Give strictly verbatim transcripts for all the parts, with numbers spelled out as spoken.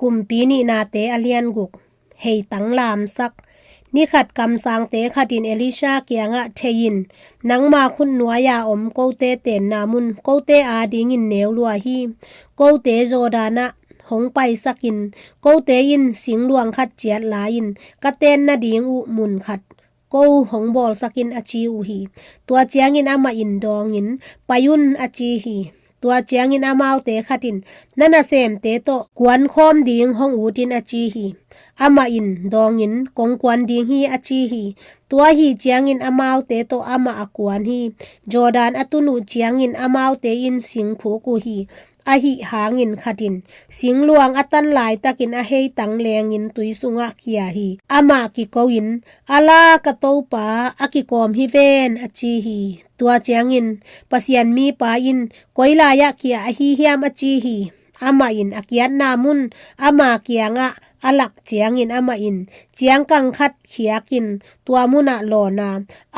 Kumpi Nihnate a lian guk. Heitang lamsak. Ni khat kamsangte khat in Elisha kiangah, "Thei in, nangma khut nuai-a om kote tenna mun kote adingin neu lua hi. Kote Jordan ah hong paisak in, kote in singluang khat ciat la-in ka tenna ding uh mun khat ko hong bawlsak in," a ci uh hi. Tua ciangin amah in dawngin, "Pai un," a ci hi. Tua ciangin amaute khat in, "Na nasemte tawh kuankhawm ding hong ut in," a ci hi. Amah in dawngin, "Kong kuan ding hi," a ci hi. Tua ahi ciangin amaute tawh amah a kuan hi. Jordan a tun uh ciangin amaute in sing phuk uh hi. Ahi hangin khat in singluang a tan laitakin a heitang lengin tui sungah khia hi. Amah kiko in, "A la, ka topa, a kikawm hi ven," a ci hi. Tua ciangin Pasian mipa in, "Koi lai-ah khia ahi hiam?" a ci hi. Amah in a kiatna mun ama kiangah a lak ciangin amah in ciangkang khat khiakin tua munah lawn a,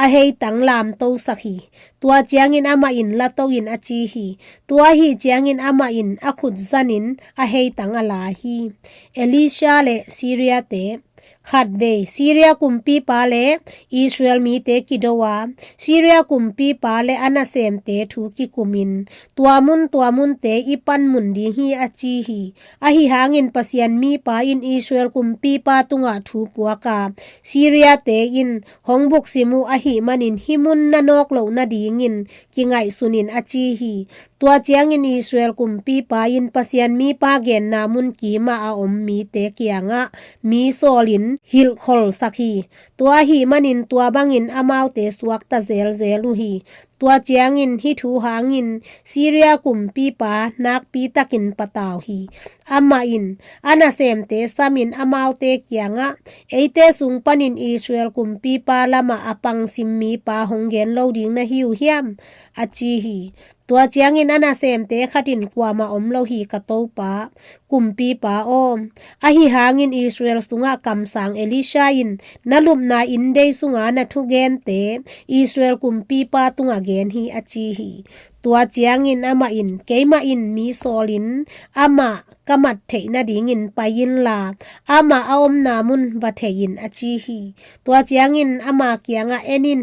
a heitang lamtosak hi. Tua ciangin amah in lato in a ci hi. Tua ahi ciangin amah in a khut zanin a heitang a la hi. Elisha le Syria-te. Khatvei Syria kumpipa le Israel mite kido a, Syria kumpipa le a nasemte thu kikumin, "Tua mun tua munte i panmun ding hi," a ci hi. Ahi hangin Pasian mipa in Israel kumpipa tungah thu puak a, "Syria-te in hong buksim uh ahih manin hih mun na nawk loh nadingin kingaihsun in," a ci hi. Tua ciangin Israel kumpipa in Pasian mipa genna mun kimah a om mite kiangah mi sawlin hilhkholsak hi. Tua ahih manin tua bangin amaute suakta zelzel uh hi. Tua ciangin hih thu hangin Syria kumpipa nakpitakin patau hi. Amah in a nasemte samin amaute kiangah, "Eite sung panin Israel kumpipa lamah a pangsim mipa hong gen lo ding na hi uh hiam?" a ci hi. Tua ciangin a nasemte khat in, "Kuamah om lo hi, ka topa kumpipa aw. Ahi hangin Israel sungah kamsang Elisha in na lupna inndei sunga na thugente Israel kumpipa tungah gen hi," a ci hi. Tua ciangin amah in, "Keimah in mi sawlin amah ka mat theih nadingin pai inla, amah a omna mun va thei in," a ci hi. Tua ciangin ama kiangah, "En in,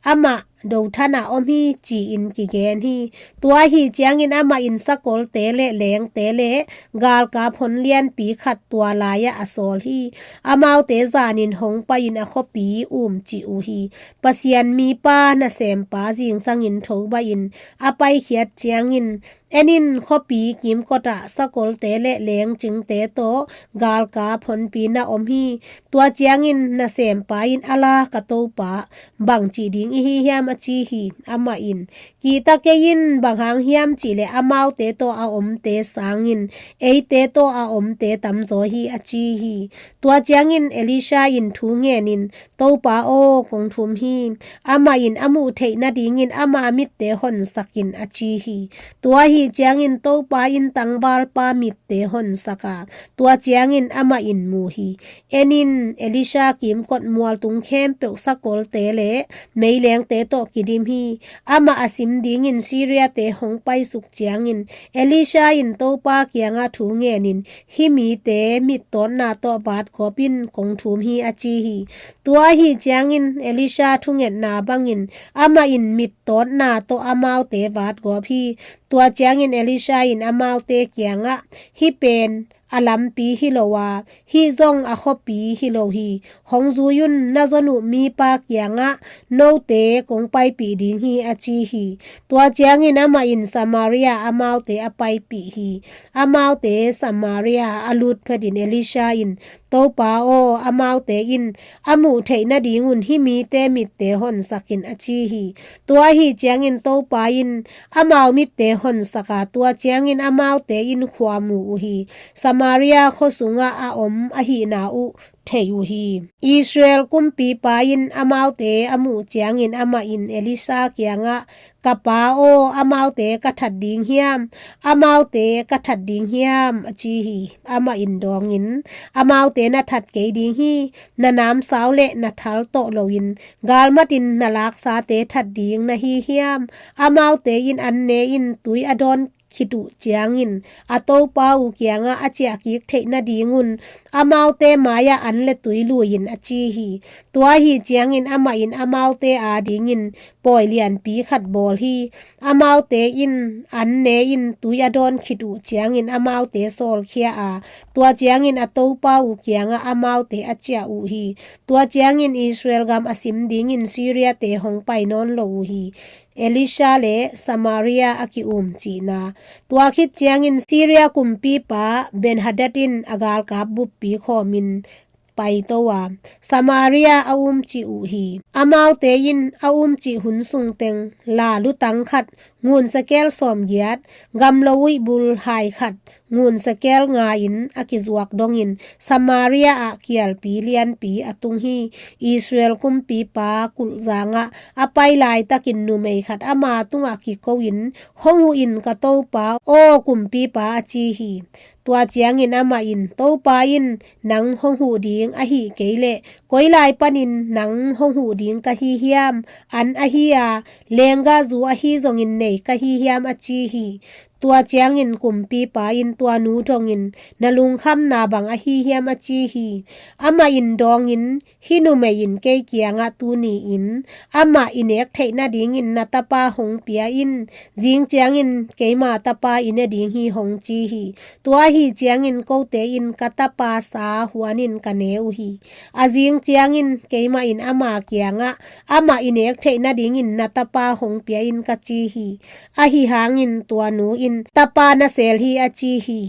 amah Dothan ah om hi," ci-in kigen hi. Tua ahi ciangin amah in sakolte le lengte le galkap hon lianpi khat tua lai-ah a sawl hi. Amaute zanin hong pai-in a khuapi umcih uh hi. Pasian mipa nasempa zingsangin thobaih in a paikhiat ciangin, "En in, khuapi kimkotah sakolte le lengcingte tawh galkap honpi na om hi." Tua ciangin nasempa in, "A la, ka topa, bangci ding i hi hiam?" a ci hi. Amah in, "Kihta kei in, bang hang hiam cihleh amaute tawh a omte sangin eite tawh a omte tamzaw hi," a ci hi. Tua ciangin Elisha in thu ngenin, "Topa aw, kong thum hi. Amah in a muh theih nadingin ama mitte honsak in," a ci hi. Tua ahi ciangin Topa in tangvalpa mitte honsak a, tua ciangin amah in mu hi. En in, Elisha kimkot mualtung khempeuh sakolte le meilengte tawh kidim hi. Amah a sim dingin Syria-te hong paisuk ciangin Elisha in Topa kiangah thu ngenin, "Hih mite mittawtna tawh vatgawp in, kong thum hi," a ci hi. Tua ahi ciangin Elisha thungetna bangin amah in mittawtna tawh amaute vatgawp hi. Tua ciangin Elisha in amaute kiangah, "Hih pen a lampi hi lo a, hih zong a khuapi hi lo hi. Hong zui un, na zon uh mipa kiangah note kong paipih ding hi," a ci hi. Tua ciangin amah in Samaria amaute a paipih hi. Amaute Samaria a lut phetin Elisha in, "Topa aw, amaute in a muh theih nadingun hih mite mitte honsak in," a ci hi. Tua ahi ciangin Topa in amau mitte honsak a, tua ciangin amaute in khua mu uh hi. Samaria khua sungah a om ahihna uh thei uh hi. Israel kumpipa in amaute a muh ciangin amah in Elisha kiangah, "Ka pa aw, amaute ka that ding hiam? Amaute ka that ding hiam?" a ci hi. Amah in dawngin, "Amaute na that kei ding hi. Na namsau le na thal tawh loin galmatin na laksate that ding na hi hiam? Amaute in an ne in tui a dawn khit uh ciangin a topa uh kiangah a ciahkik theih nadingun amaute mai-ah an le tui lui-in a ci hi. Tua ahih ciangin amah in amaute adingin pawi lianpi khat bawl hi. Amaute in an ne-in tui a dawn khit uh ciangin amaute sawlkhia a, tua ciangin a topa uh kiangah amaute a ciah uh hi. Tua ciangin Israel gam a sim dingin Syria-te hong pai nawn lo uh hi. Elisha le Samaria a ki-um cihna. Tua khit ciangin Syria kumpipa Ben-hadad in a galkap buppi khawmin paito a, Samaria a umcih uh hi. Amaute in a umcih hun sungteng la lutang khat ngun sekel sawmgiat, gamlo uih bul hai khat ngun sekel nga-in a kizuak dongin Samaria ah kialpi lianpi a tung hi. Israel kumpipa kulhzangah a pai laitakin numei khat ama tungah kiko-in, "Hong huh in, ka topa, aw kumpipa," a ci hi. Tua ciangin amah in, "Topa in nang hong huh ding ahih kei leh, koi lai panin nang hong huh ding ka hi hiam? An ahi a, lenggahzu ahi zongin nei ka hi hiam?" a ci hi. Tua ciangin kumpipa in tua nu dongin, "Na lungkhamna bang ahi hiam?" a ci hi. Amah in dawngin, "Hih numei in kei kiangah tuni-in amah i nek theih nadingin na tapa hong pia in. Zing ciangin keima tapa i ne ding hi," hong ci hi. Tua ahih ciangin kote in ka tapa sa huanin ka ne uh hi. A zing ciangin keimah in ama kiangah, "Amah i nek theih nadingin na tapa hong pia in," ka ci hi. Ahi hangin tua nu in tapa na sel hi a ci hi.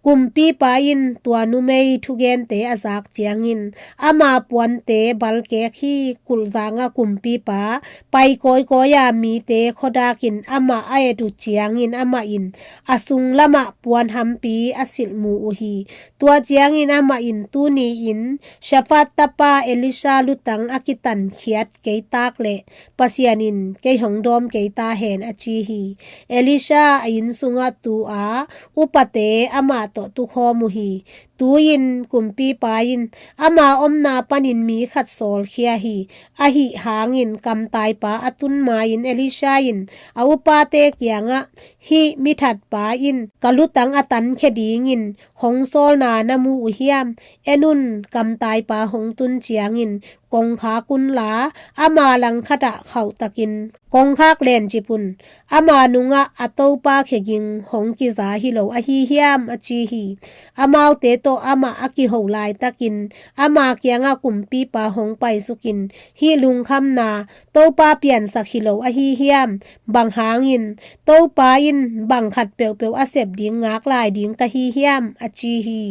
Kumpipa in tua numei thugente a zak ciangin ama puante balkek hi. Kulhzanga kumpipa pai kawikawi a mite khuadakin amah a et uh ciangin amah in a sunglamah puan hampi a silh mu uh hi. Tua ciangin amah in, "Tuni-in Shaphat tapa Elisha lutang a kitankhiat kei tak leh Pasian in kei hong dawm kei ta hen," a ci hi. Elisha a inn sungah tu a, upate amah tawh tukhawm uh hi. Tu-in kumpipa in ama omna panin mi khat sawlkhia hi. Ahi hangin kamtaipa a tun ma-in Elisha in a upate kiangah, "Hih mithatpa in ka lutang a tankhia dingin hong sawlna na mu uh hiam? En un, kamtaipa hong tun ciangin kongkhak unla, ama langkhatah khauhtakin kongkhak lencip un. Ama nungah a topa kheging hong kiza hi lo ahi hiam?" a ci hi. Amaute tawh amah a kiho laitakin ama kiangah kumpipa hong paisukin, "Hih lungkhamna Topa piansak hi lo ahi hiam? Bang hangin Topa in bang khat peuhpeuh a sep ding ngak lai ding ka hi hiam?" a ci hi.